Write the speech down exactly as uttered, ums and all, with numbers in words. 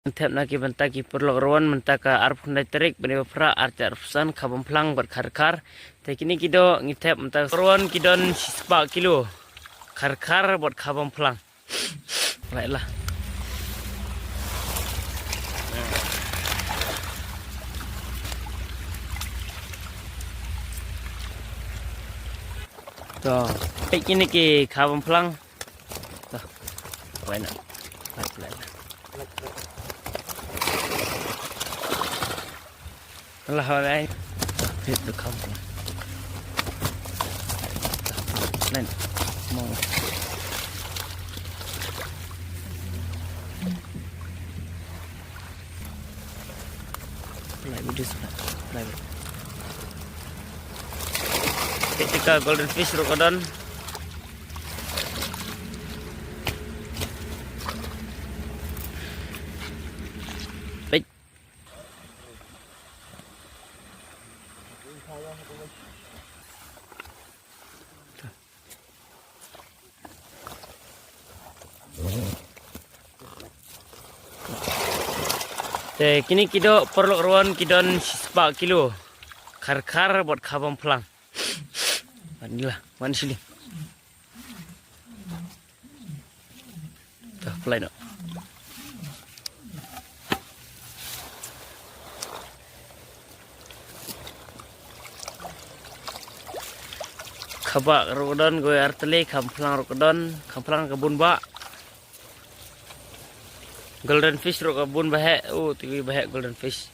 Ngi thep na ki bynta ki paralok ruan mynta ka arphew khyndai tarik bnai ba phra arhajar arphew san, kha bymphlang bad kha dkhar. Te kine ki doh ngi thep mynta ruan ki don shispah kilo. Kha dkhar bad kha bymphlang. Lai la. To, peit kine ki kha bymphlang. To, wai na. Lai, lai, lai. Lah, wai. Peit tu kha bymphlang. Lai. Mo. Lai, video sebelah. Lai. Peit ka golden fish ruh ka don. Peit. Te kine ki doh paralok ruan ki don shispah kilo. Kha dkhar bad kha bymphlang. Wan la, wan shili. To, pynlait noh. Kha bah ruh ka don, kawei ar tylli, kha bymphlang ruh ka don, kha bymphlang ka bun bah. Golden fish ruh ka bun bah heh, oh, te kawei bah heh golden fish.